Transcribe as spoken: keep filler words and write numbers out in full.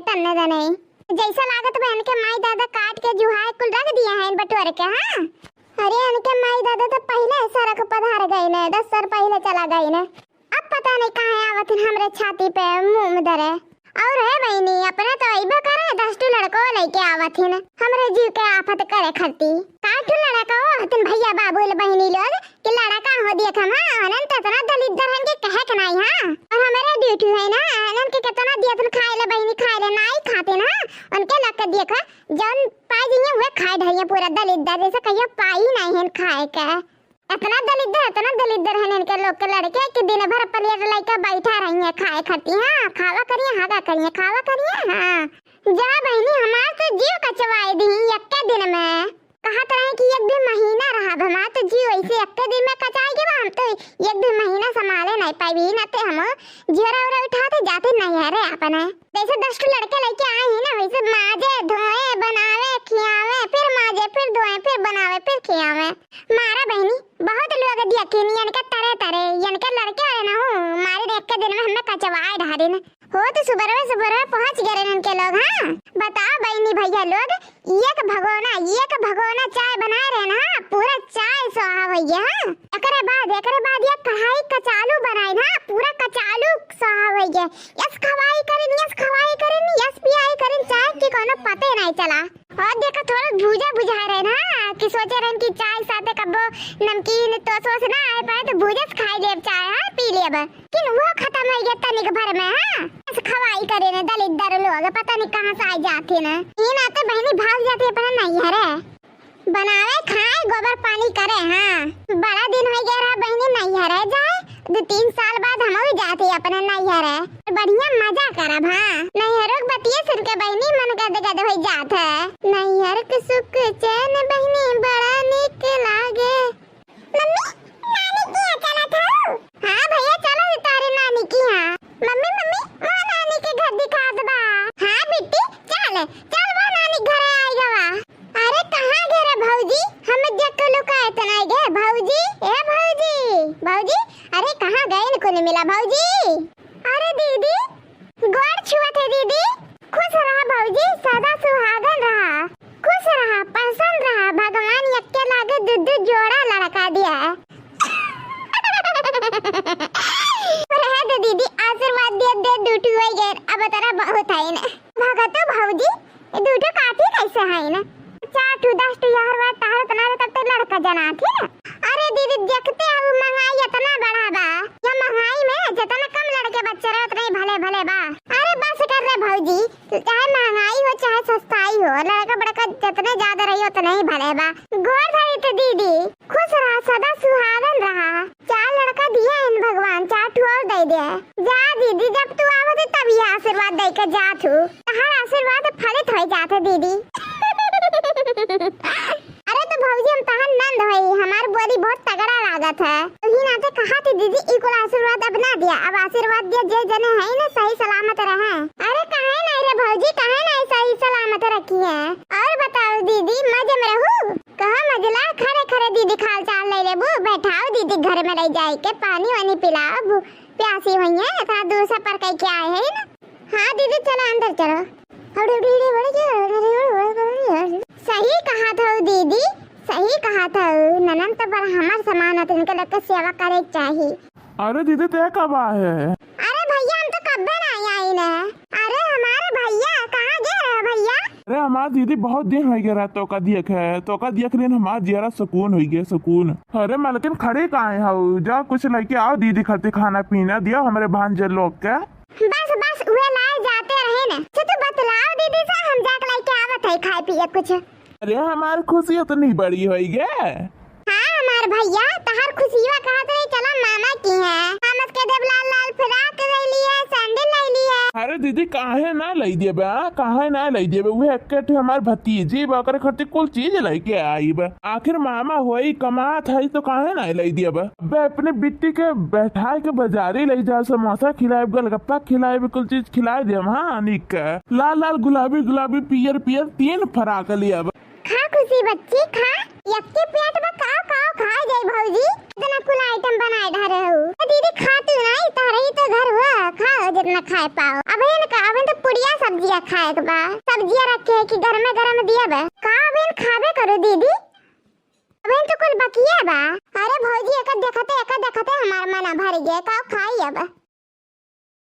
तन्ने दने। जैसा लागत बा इनके माई दादा काट के जुहाए कुल रख दिया है इन बटोर के, हाँ। अरे इनके माई दादा तो पहिले सड़क पधार गइन, दस साल पहिले चला गइन। अब पता नहीं कहाँ आवत हिन हमरे छाती पे मुंह धरे। और है बहिनी, अपने तो अइबे करे, दस ठो लड़को लेके आवत हिन हमरे जीव के आफत करे खरती। का ठो लड़को हथिन भैया बाबू ले बहिनी लोग, कि लड़का हो देख हम, हाँ, अनन तो इतना दलिद्दर हन कि कहे के नाई, हाँ। और हमरे ड्यूटी है ना, अनन के कितना दिया तुम खाए ले बहिनी, खाए ले, नाई खाते ना, उनके लग के देख, जौन पाई जइए उहे खाए ढइए, पूरा दलिद्दर जैसे कहियो पाई नाई हन खाए के। इतना दलिद्दर, इतना दलिद्दर हन इनके लोग के लड़के कि दिन भर प्लेट लेके बैठा रहिए खाए खाती, हाँ, खावा करिए, हागा करिए, खावा करिए, हाँ। जा बहिनी, हमार तो जीव कचवाए दी यक्के दिन में। कहत रहे कि एक दू महीना रहब, हमार तो जीव ऐसे एक्के दिन में कचाई के बा, हम तो एक दू महीना संभाले नहीं पाइबी, ना ते हम झोरा उरा उठाते जाते नैहरे अपने। जैसे दस ठो लड़के लेके आए हैं ना, वैसे माजे, धोए, बनावे, खियावे, फिर माजे, फिर धोए, फिर बनावे, फिर खियावे। मारा बहिनी, बहुत लोग दिया कि इनके तरे तरे, इनके लड़के वाले ना हो, मारे एक्के दिन में हमें कचवाए ढारिन। हो तो सुबरवे सुबरवे पहुँच गए इनके लोग। हाँ, बताओ बहिनी भैया लोग, एक भगोना, एक भगोना चाय बनाए रहे ना, पूरा चाय स्वाहा होइ गया। हाँ, एकरे बाद, एकरे बाद ये कढ़ाई कचालू बनाए ना, पूरा कचालू स्वाहा होइ गया। यस खवाई करिन, यस खवाई करिन, यस पियाई करिन, चाय की कोनो पते नहीं चला। और देखा थोड़ा भूजा बुझाए रहे ना, कि सोचे रहन कि चाय साथे कब्बो नमकीन टोस वोस ना आए पाए तो भूजा से खाई लेब चाय, हाँ, पी लेब। लेकिन वो खत्म होइ गया तनिक भर में, हाँ। बस खवाई करे ने दलिद्दर लोग, पता नहीं कहाँ से आ जाते ना। ये नाते बहिनी भाग जाते अपना नैहरे। बनावे खाए गोबर पानी करे, हाँ। बड़ा दिन होइ गया रहा बहिनी नैहरे जाए, दो तीन साल बाद हम भी जाते अपने नैहरे। बढ़िया मजा करब, हाँ। नैहरों के बतिये सुन के बहिनी मन गद गद होइ जात है। नैहर के सुख चैन बहिनी बड़ा निक लागे। मम्मी, नानी के यहाँ चलत हऊ? हाँ भैया, चलो ही तारे नानी के यहाँ। मम्मी, मम्मी, वो नानी के घर दिखात बा। हाँ बिट्टी, चल, चल वो नानी के घरे आई गवा। अरे कहाँ गे रे भौजी? हम देख के लुकाए त नाई गे भौजी। ए भौजी, भौजी, अरे कहाँ गइन को नहीं मिला भौजी? अरे दीदी, गोड़ छुअत है दीदी। खुश रहा भौजी, सदा सुहागन रहा, खुश रहा, पसंद रहा। भगवान यक्के लागे दू दू जोड़ा लड़का दिया है। रहे दे दीदी, आशीर्वाद दे दे, दू ठू होइ गए, अब तेरा बहुत है ना। भगतो भौजी, ये दू ठो काफी कैसे है ना? चार ठू, दस ठू यार वार तार तना तब तो लड़का जना थी ना। अरे दीदी, देखते हो महंगाई इतना बढ़ा बा। ये महंगाई में जितना कम लड़के बच्चे रहे, उतने ही भले भले बा। अरे बस कर रे भौजी, चाहे महंगाई हो चाहे सस्ताई हो, लड़का बड़का जितने ज्यादा रही उतने ही भले बा। गोड़ धरी तो दीदी, खुश रहा, सदा सुहागन रहा। चार लड़का दिया है भगवान, चार ठू और दे दे। जा दीदी, जब तू आवत है तब ये आशीर्वाद दे के जात हूँ। तहार आशीर्वाद फलित हो जात है दीदी। अरे तो भौजी, हम तहार नंद हई, हमार बोली बहुत तगड़ा लागत है। तू ही नाते कहा थी दीदी, ई कुल आशीर्वाद अब ना दिया, अब आशीर्वाद दिया जे जने है ना सही सलामत रहे। अरे काहे नहीं रे भौजी, काहे नहीं सही सलामत रखी है। और बताओ दीदी, मजे में रहू? कहा मजला, खरे खरे दीदी खाल चाल ले लेबू, बैठाओ दीदी घर में ले जाए के पानी वानी पिलाओ, भू-, प्यासी हुई है, इतना दूर सफर करके आए हैं ना। हाँ दीदी, चलो अंदर चलो। सही कहा था दीदी, सही कहा था। ननन तो बड़ा हमार समान है, तो इनके लग के सेवा करे के चाही। अरे दीदी, ते कब आए है? अरे भैया, हम तो कब्बे ना आई ने। अरे हमारे भैया, कहाँ गए रहे भैया? अरे हमार दीदी, बहुत दिन हो गया रहा तोका देखे, तोका देख लेन हमार जियरा सुकून हो गया, सुकून। अरे मलकिन, खड़ी काहे हऊ? जा कुछ लेके आओ दीदी खातिर, खाना पीना दिया हमरे भांजे लोग के। बस बस, उहे लाए जाते रहे ने। अच्छा तू बतलाओ दीदी से, हम जाके लेके आवत है खाए पिए कुछ। अरे हमार खुशी इतनी बड़ी होई गे। हाँ हमार भैया, तहार खुशिया कहत रही, चला मामा की है। मामा के देव लाल लाल फ्रॉक ले लिए, सैंडल ले लिए। अरे दीदी, काहे ना ले देबे, आ? काहे ना ले देबे? उहे एक्के ठे हमार भतीजी बा, ओकरे खातिर कुल चीज लेके आईब। आखिर मामा होई, कमात है, तो काहे ना ले देबे? अबे अपने बिट्टी के बैठाए के बाजारी ले जा, समोसा खिलाएब, गोलगप्पा खिलाएब, कुल चीज खिलाए देब। हाँ, निक के लाल लाल, गुलाबी गुलाबी, पियर पियर, तीन फ्रॉक लियाब। खा खुशी बच्ची खा, यक्के पेट में काव काव खाए जाई भौजी, इतना कुल आइटम बनाए धरे हो। ए दीदी खा तू नहीं, तोहरे ही तो घर हुआ, खाओ जितना खाए पाओ। अबे न का, अबे तो पुड़िया सब जिया खाए के बा, सब्जिया रखे है कि गरमे गरम दिया बा। का अबहिन खाबे करू दीदी, अबहिन तो कुल बकिया बा। अरे भौजी, एका देखते, एका देखते हमार मना भर गया, का खाई अब?